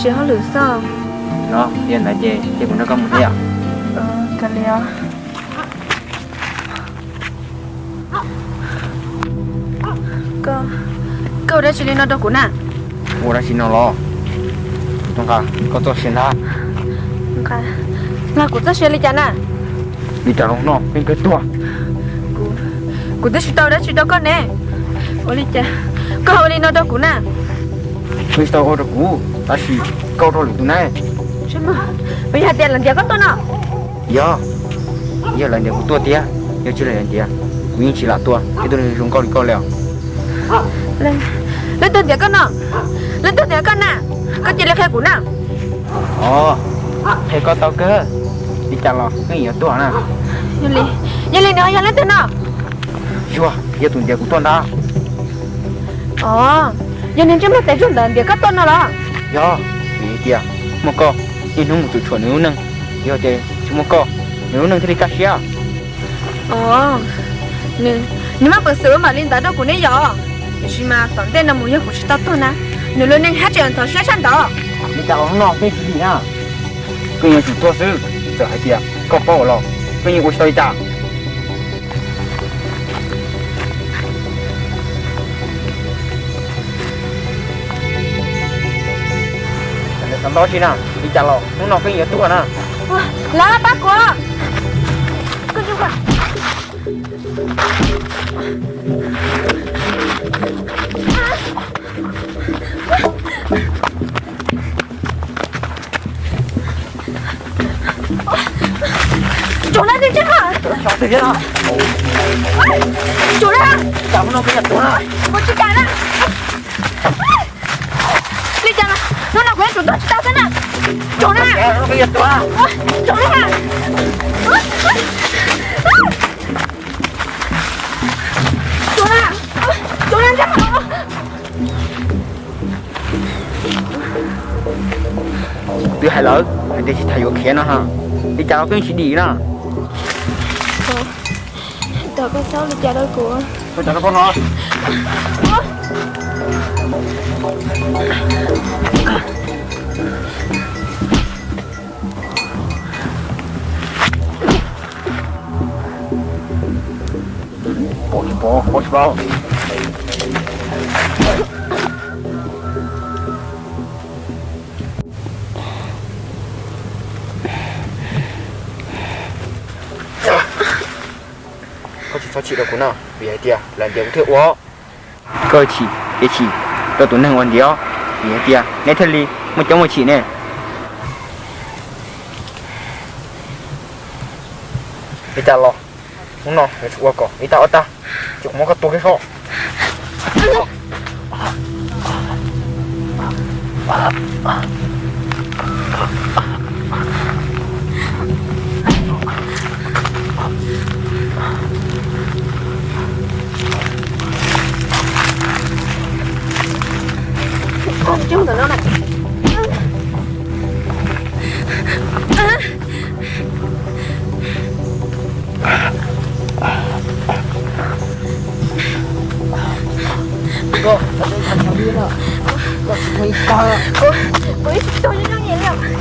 Tsis hauj lwm xwb. Los yog ntawd ces cia kuv nrog koj mus thiab. Kav liam. Koj ua dab tsi li no rau kuv na? Ua dab tsi no los? Tus nqa, koj txoj sia ntag. Nqa, los kuv txoj sia li cas na? Li cas los no, pheej kawg tuag. Kuv twb tsis tau dab tsi rau koj ne. Ua li cas koj ua li no rau kuv na? Koj tsis tau ua rau kuv, tab sis koj ua rau lwm tus ne. Puas yog hais tias lawv ntiav koj tuaj no? Yog, yog lawv ntiav kuv tuaj tiag, yog tsis lawv ntiav, kuv yeej tsis lam tuaj thiab tus neeg zoo nkauj li koj li os. Leej twg ntiav koj no? Leej twg ntiav koj na? Koj cia li qhia kuv na. Os, qhia koj tau kawg, li cas los koj yeej yuav tuag na. Yog li, yog li nws yog leej twg no? Yog, yog tus ntiav kuv tuaj ntag. Os, yog niag ntsej muag tes tsuag ntawd ntiav koj tuaj no los? Yog, vim hais tias muaj koj, niaj hnub mus tsuam tshuam nws lub neej, yog tias tsis muaj koj, nws lub neej thiaj li kaj siab. Os, nws, nws muaj peev xwm ua npaum li ntawd rau kuv ne yom? Tiam sis mas tom ntej no mus yog kuv tsis tau tuag na, nws lub neej haj tseem ntxhov siab tshaj ntawd. Li cas los hnub no peb tsis dim na, koj yuav tsum tuag xwb. Txawm hais tias koj paub los koj yeej ua tsis tau li cas. Xav nto tsi na, li cas los hnub no koj yeej yuav tuag na. Lawv pab kuv. Tsuav na, tsis tsis. Tsuav na. Kuv tsis kam na. Li cas los hnub no kuv yuav tsum tuag tsis tau xwb na. Tsuav na. Tsuav na. Tsuav na. Tsuav na. Twb hais lawm hais tias tsis tham yuav khiav no ha, li cas los koj yeej tsis dim na. Tau koj txhob li cas rau kuv. Koj cas rau koj no. Pom tsis pom, pom tsis pom. Koj tsis txhob chim rau kuv na, vim hais tias lawv ntiav kuv thiaj ua. Koj chim ces chim rau tus neeg uas ntiav, vim hais tias neb thiaj li muaj coob muaj chim ne. Li cas los hnub no yuav tsum ua kom ib tag ob tag, ces kuv muab koj tua kiag saib. Koj, koj tsis muaj ib tag. Kuv, kuv ib tug nyob nyob nyias li.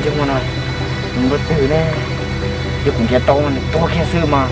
Ua no, nws ua twg ne? Yog kuv nrhiav tau nws tuag kiag xwb mas.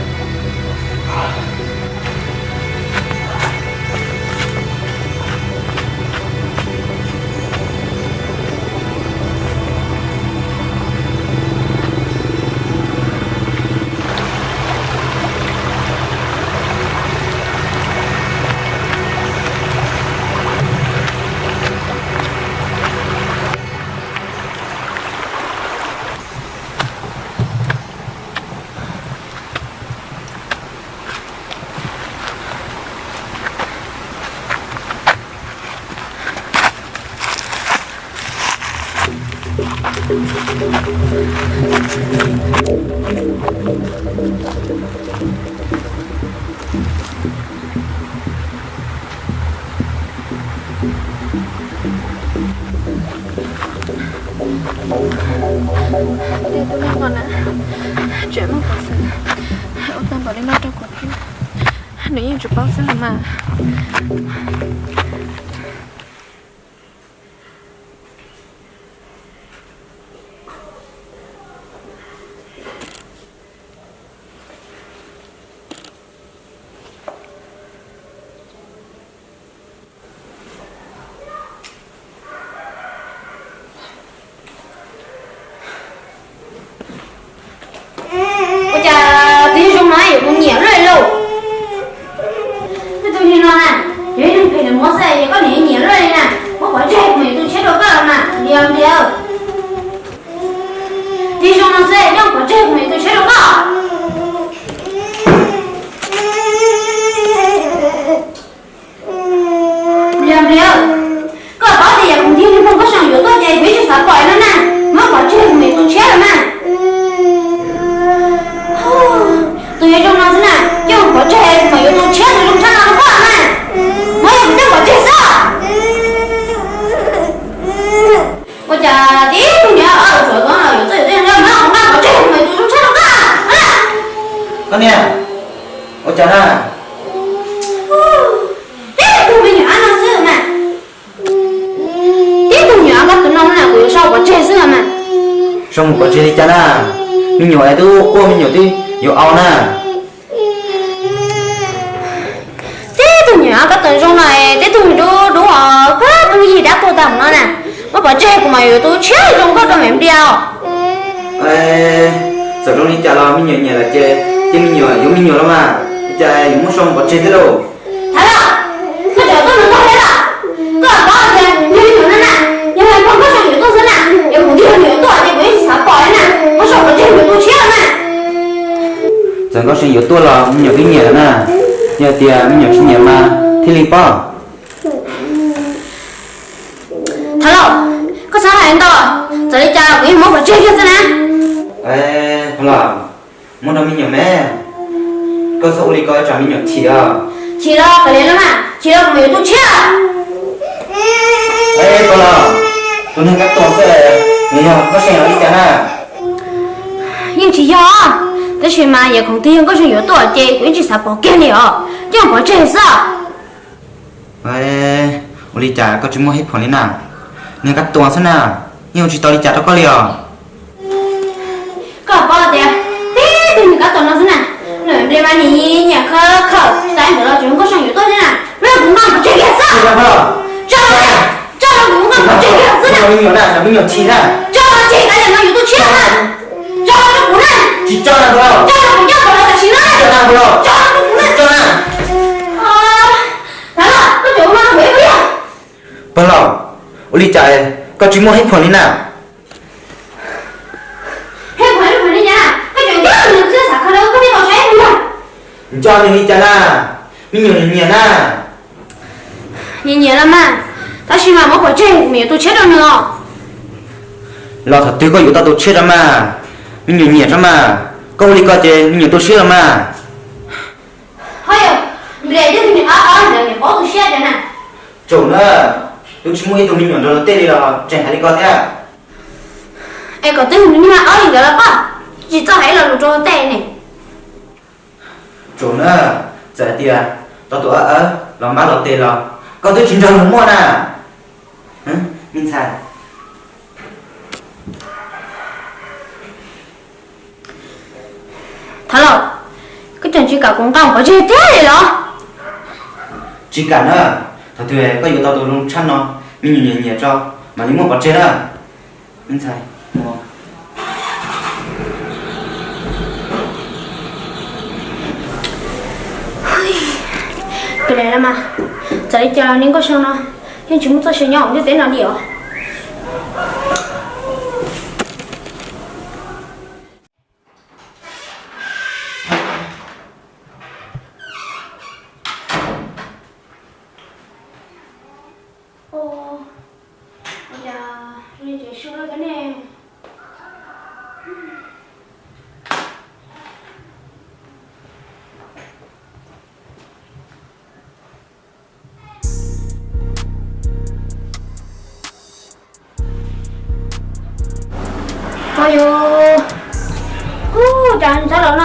Tej tub neeg no na, tseem muaj peev xwm ua tau npaum li no rau kuv thiab. Nws yeej tsis paub xwb los mas. Ua cas tus yawg zoo no yuav mus nyiam luaj li lauj? Tej tug yawg no na, yog ib tug phem nws muab xwb es koj niam nyiam luaj li na. Muab pov tseg kuv mam yuav tus tshiab rau koj los mas Nplias, Nplias. Tus yawg zoo no xwb, coj pov tseg kuv mam yuav tus tshiab rau koj. Nplias, Nplias, koj paub tias yog kuv tig li muag koj seb yuav tuaj ces kuv yeej tsis xav pom li no na. Muab pov tseg kuv mam yuav tus tshiab los mas. Tus yawg zoo no xwb na, coj pov tseg kuv mam yuav tus tshiab tus zoo tshaj no rau koj na. Muab, yog kuv coj pov tseg xwb. Ua cas tib tug niag tsuav ko yuav txawj yuav txawj, muab kuv nqa pov tseg kuv mam yuav tus zoo tshaj rau koj. Koj niam, ua cas na? Tib tug me nyuam ab no xwb mas. Tib tug me nyuam ab koj tus no na kuv yuav sau pov tseg xwb mas. Sau mus pov tseg li cas na? Me nyuam es twb quaj me nyuam twb yuav au na. Tib tug me nyuam ab koj tus zoo no, tib tug dub dub os, koj tus yig dab tuag tag no na. Muab pov tseg kuv mam yuav tus tshiab zoo nkauj rau me Nplias os. Txawm zoo li cas los me nyuam nyiam lawm ces cia me nyuam yuav me nyuam los mas, ua cas yuav muab sau mus pov tseg thiab lauj? Thov los, koj tseem tuaj nrog koj thiab los? Koj paub tias yog me nyuam no na, yog hais muaj koj sau yuav tuaj xwb na, yog kuv tig me nyuam tuaj ces kuv yeej tsis xav pom li na, muab sau pov tseg kuv yuav tus tshiab los na. Txawm koj sau yuav tuaj los me nyuam twb nyiam lawm na, yog tias me nyuam tsis nyiam mas thiaj li pom. Thov los, koj txhob hais ntau, txawm li cas los kuv yeej muab pov tseg kiag xwb na. Thov los, muab rau me nyuam me, koj txhob ua li ko tsam me nyuam chim os. Chim los kav liam los mas, chim los kuv mam yuav tus tshiab. Thov los, tus neeg kab tuag xwb, nws yog koj sau yuav li cas na? Yeej tsis yog, tab sis mas yog kuv tig yog koj sau yuav tuaj ces kuv yeej tsis xav pom kiag li os, coj pov tseg xwb. Ua li cas koj tsis muaj hib phom li na? Neeg kab tuag xwb na, yeej ua tsis tau li cas rau koj li os. Koj paub tias tib tug neeg kab tuag no xwb na, Nplias mas nim nyiam khawb khawm tsis tas ntawd los tseem muab koj sau yuav tuaj thiab na. Muab kuv nqa pov tseg kiag xwb. Tso, tso, kuv nqa pov tseg kiag xwb na. Me nyuam na, me nyuam chim na. Tso, chim kav liam no yuav tus tshiab na. Tso rau kuv na. Tsis tso na, tso rau kuv coj pov los tam sim no. Tso rau kuv na. Tso na. Thov los, koj tseem ua no rau kuv ib pliag. Pog laus, ua li cas koj tsis muaj hib phom li na? Hib phom li cas? Koj tseem coj nws xwb xav kho rau koj thiaj tau saib ib pliag. Nco nws li cas na? Me nyuam nyiam na. Nyiam nyiam los mas, tab sis mas muab pov tseg kuv mam yuav tus tshiab rau nws os. Los thaum twg koj yuav tau tus tshiab rau mas? Me nyuam nyiam rau mas, koj ua li ko ces me nyuam tu siab los mas. Ho yog, Nplias coj tus niam ob ob ntawd niam paub tu siab tiag na. Tsaum na, twb tsis muaj ib tug me nyuam nrog luag tej li los tseem hais li ko thiab. Es kom twb tus niag ob li ntawd los poj, tsis txawj hais lo lus rau luag tej ne. Tsaum na, txawm hais tias tau tus ab ab los mab los tes los koj twb tsis nrog luag muaj na. Me ntxhais. Hab lauj, koj tseem tsis kam kuv nqa pov tseg tiag li los? Tsis kam na, thaum twg koj yuav tau tus zoo tshaj no, me nyuam nyiam nyiam tso, mam li muab pov tseg na. Me ntxhais, mus. Pem lawm mas, txawm li cas niag Nkauj Seej no yeej tsis muaj txoj sia nyob hauv ntiaj teb no li os. Ua cas li tsev su lawm thiab ne? Ua yus, ub, cas ntxhab los no,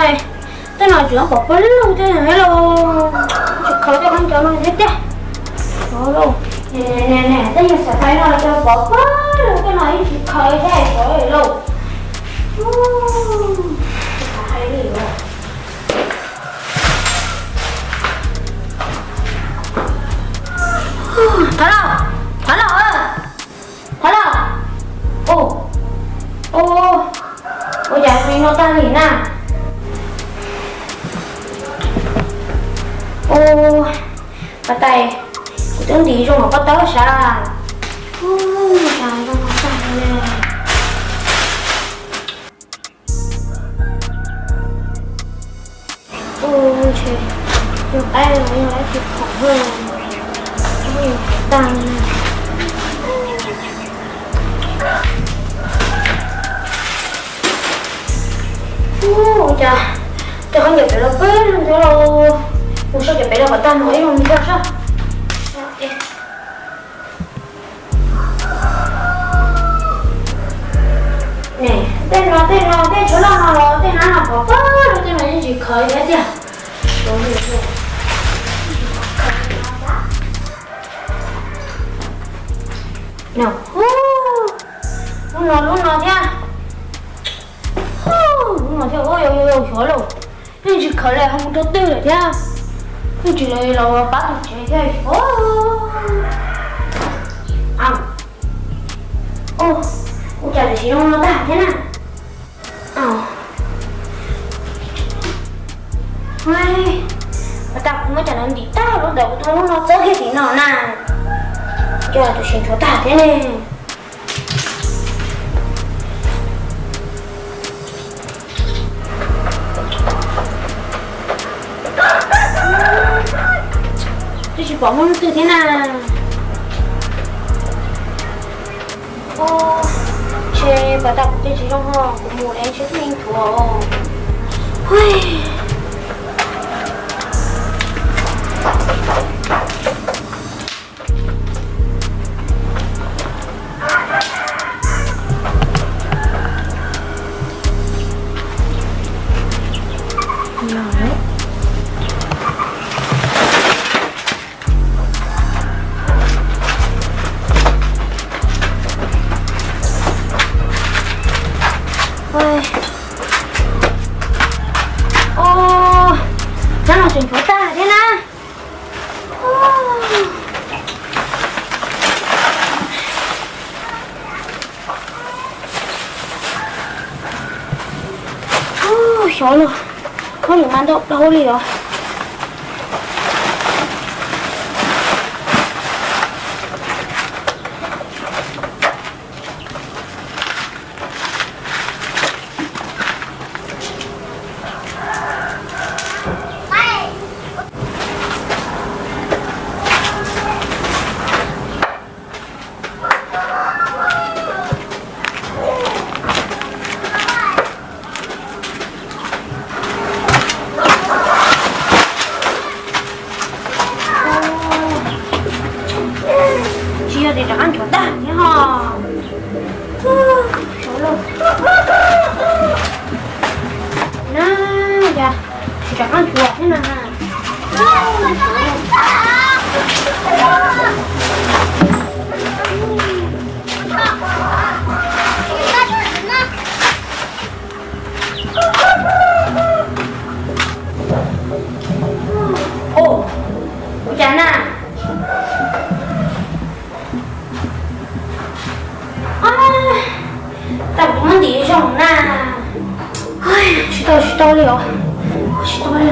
tej no tseem pom pawg lug tej no thiab lauj. Tsis khaws tej khaub ncaws no thiab tiag. Ua lauj, ne ne ne, tej yog xav thaiv no los cas pom pawg lug tej no yeej tsis khaws thiab lauj. Thov lauj, thov lauj, thov lauj. Ua, ua, ua cas zoo li no tag li na. Ua, pas tais, kuv twb ntim zoo hauv pob tawb sav. Ua, cas zoo no tag li na. Ua, ntshe yog qaib los yog dab tsi khoom, ua tag na. Ua cas tej khaub ncaws pem los pawg lug thiab lauj. Mus saib cov pem los kom tag mus ib zaug mus txog saib. Ne, tej no tej no tej tshuab loj no los tej nab no pom pawg lug tej no yeej tsis khaws thiab tiag. Lub no lub no thiab. Lub no thiab, ua yau yau yau xyov lauj. Yeej tsis khaws li, ho mus rau twg lawm thiab. Yeej tsis los pab tus tsev thiab xyov. Ua cas tam sim no no tag thiab na. Ua cas kuv muab cov no ntim tag lub ntawd kuv tus lub no txawb kiag tim no na. Ua cas tam sim tshuav tag thiab ne. Twb tsis pom muaj leej twg thiab na. Ntshe pas tas kuv cia tsis zoo ho kuv mus es ntshe twb yeej thuav. Ua, nab no tseem tshuav tag thiab na. Xyov no, khob lwm mas ntau dhau li os. Tsis yog tias rov qab nchuav tag thiab ho. Xyov lauj. Na, cas tsis rov qab nchuav thiab na. Ntim zoo na. Tsis tau, tsis tau li os. Tsis tau li.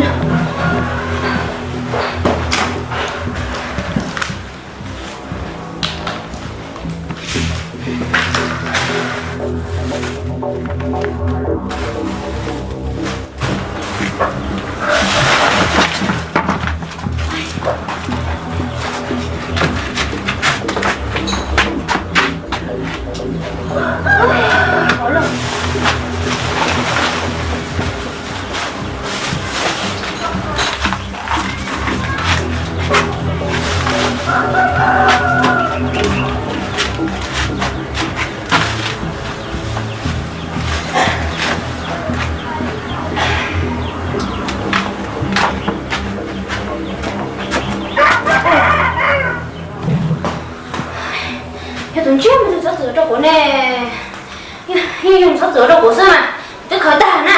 Yog tus ntsej muag tus txhob txwm rau kuv ne, yeej yog txhob txwm rau kuv xwb mas, twb khaws tag na.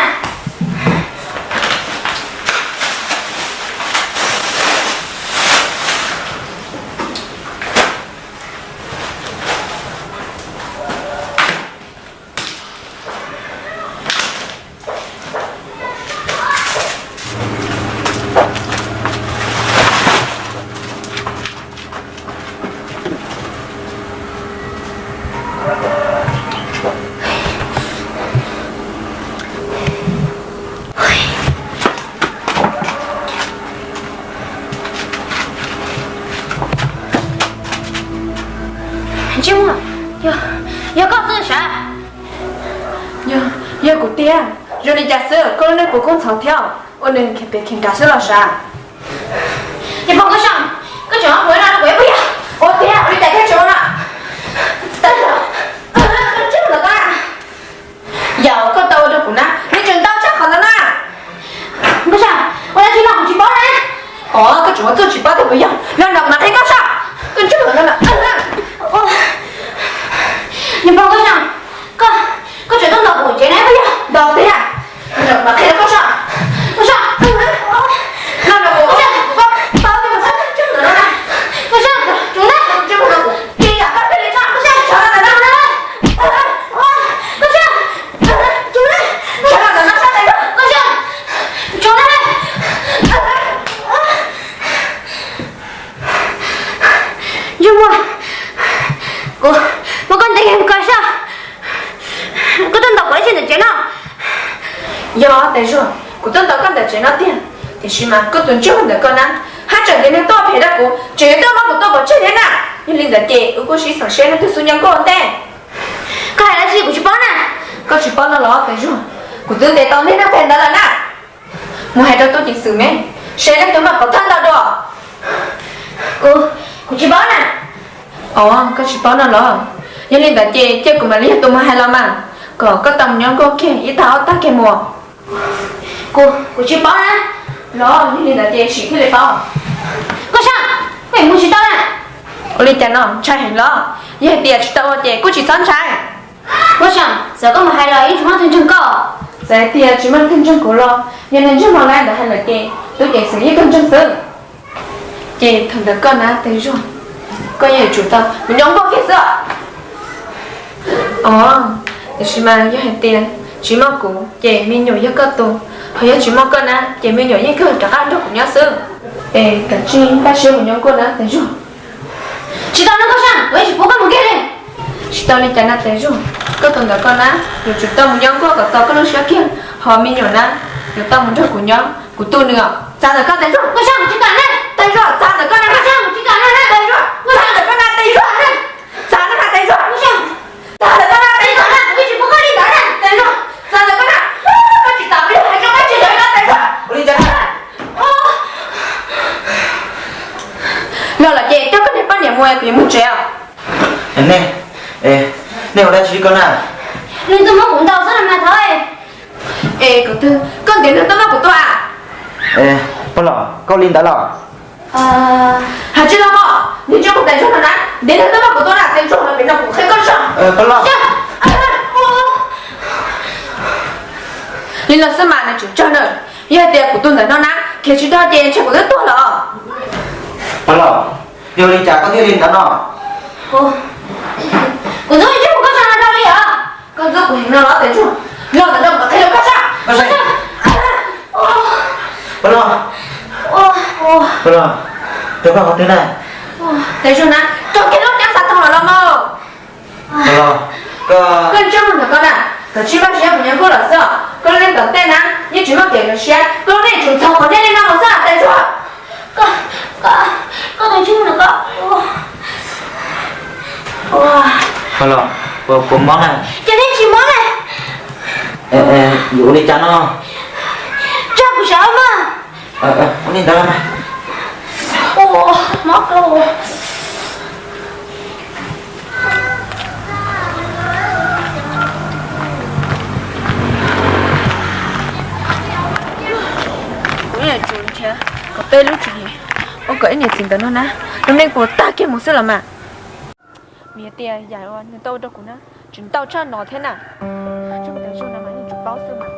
Ntsej muag, yog, yog koj xwb sav? Yog, yog kuv tiag. Zoo li cas xwb koj lub neej puas kub ntxhov thiab, ua nws khiav pem khiav nrad xwb los sav? Niam pog Nkauj Xyooj, koj tseem ua kuv no rau kuv ib puas yog? Ua tiag, ua li cas koj tseem ua no? Tag los, koj tseem ua no. Yam koj tau ua rau kuv na, nws tseem ntau tshaj qhov ntawd na. Nkauj Xyooj, ua dab tsi no kuv tsis paub na. Os, koj tseem ua txuj tsis paub tau kuv yog, los nrog kuv mam qhia koj saib. Koj tseem ua no na. Niam pog Nkauj Xyooj, koj, koj tseem tuaj ntaus kuv tsev na puas yog? Ntaus tiag, los nrog kuv mam qhia koj saib. Nkauj Xyooj, los nrog kuv, koj paub tias kuv tseem ua no na. Nkauj Xyooj, tseem na, tseem ua no kuv tsis yam koj thiaj li tso. Nkauj Xyooj, tso ntawm no na. Nkauj Xyooj, tso ntawm no saib. Nkauj Xyooj, tso na. Ntsej muag, kuv muab koj ntes mus koj saib. Koj tuaj ntaus kuv dab tsi ntawm tsev no? Yog Tais Zuag, kuv tuaj ntaus koj ntawm tsev no tiag, tiam sis mas koj tus ntsej muag ntawm koj na, haj tseem ntiav neeg tuaj phem rau kuv, tseem yuav tuaj muab kuv tua pov tseg thiab na. Yog li ntawd ces wb kuj sib xeem seb leej twg xub nyob nkauj ntej. Koj hais dab tsi kuv tsis paub na. Koj tsis paub no los Tais Zuag, kuv twb ntes tau nej neeg phem ntawd lawm na. Mus hais rau tub ceev xwm me, seb leej twg muaj qhov thawj ntau dua. Kuv, kuv tsis paub na. Os, koj tsis paub no los? Yog li ntawd ces cia kuv mam li yog tus mus hais los mas, kom koj tau mus nyob nkauj kiag ib tag ob tag kiag mus. Kuv, kuv tsis paub na. Los yog li ntawd ces sim thiaj li paub. Nkauj Xyooj, koj yuav mus tsis tau na. Ua li cas no, ntshai heev los? Yog hais tias tsis tau ua ces kuj tsis txhob ntshai. Nkauj Xyooj, txawm koj mus hais los yeej tsis muaj leej twg ntseeg koj. Txawm hais tias tsis muaj leej twg ntseeg kuv los, yog neeg ntsej muag lawv ntawd hais lawm ces tub ceev xwm yeej kawg ntseeg xwb. Ces thaum ntawd koj na Tais Zuag, koj yeej yuav tsum tau mus nyob nkauj kiag xwb. Os, tiam sis mas yog hais tias tsis muaj kuv ces me nyuam yog koj tus, ho yog tsis muaj koj na ces me nyuam yeej kawg rov qab nrog kuv nyob xwb. Es kav tsij npaj siab mus nyob nkauj na Tais Zuag. Tsis tau na Nkauj Xyooj, kuv yeej tsis pub koj mus kiag li. Tsis tau li cas na Tais Zuag, koj tus ntawm koj na, yuav tsum tau mus nyob nkauj kom txaus koj lub siab kiag, ho me nyuam na, yuav tau mus nrog kuv nyob, kuv tu nws os. Txav ntawm koj Tais Zuag. Nkauj Xyooj, tsis kam na. Tais Zuag, txav ntawm koj na. Nkauj Xyooj, tsis kam na. Tais Zuag, txav ntawm koj na Tais Zuag. Txav ntawm koj na Tais Zuag. Nkauj Xyooj, txav ntawm koj na Tais Zuag, kuv yeej tsis pub koj li ntawd na Tais Zuag. Txav ntawm koj na. Koj tsis txav kuv yeej hais rau koj tsis ntawd na Tais Zuag. Ua li cas na? Los lawm ces coj koj niag poj niam mus, kuv yuav mus tsev os. Nej, nej ua dab tsi koj na? Nws tuaj muab kuv ntaus xwb no mas thov. Es kuv twg, koj ntiav nws tuaj muab kuv tua a? Pog los, koj ua li ntawd los? Hais tsis los mog, nws tsis mus Tais Zuag no na, ntiav nws tuaj muab kuv tua na, Tais Zuag los pem no kuv qhia koj zog. Pog los. Li no xwb mas nws tseem tsawg na. Yog hais tias kuv tus ntawm no na khiav tsis tau ces ntshe kuv twb tuag lawm. Pog los, yog li cas koj thiaj li ntawd no? Kuv ntxub ntsej muag koj tag no rau li os. Koj ntxub kuv heev no los Los ntawm no kuv qhia rau koj saib. Pov Los, Pov Los, rau koj qhov twg na? Tais Zug na, rau kiag lub ceeb xav tau los los mas. Pov Los, koj, koj ntseeg ntawm koj na, koj tsis muaj siab mus nyob nkuaj los xwb, koj lub neej tom ntej na yeej tsis muaj kev zoo siab, koj lub neej tsuas ntxhov qhov nej li no los xwb Tais Zug. Koj, koj, koj tus ntseeg ntawm koj. Pov Los, puas mob na? Ces nej tsis mob na. Yuav ua li cas no? Tsa kuv saib mas. Ua li ntawd mas. Mob kawg. Kuv yeej tsuas nrhiav kom peb lub tswv yim ua kom ib niam txiv ntawm no na lub neej puas tag kiag mus xwb los mas. Nws tias yam uas nws tau ua rau kuv na tseem ntau tshaj no thiab na. Tais Zug no mas yeej tsis paub xwb mas.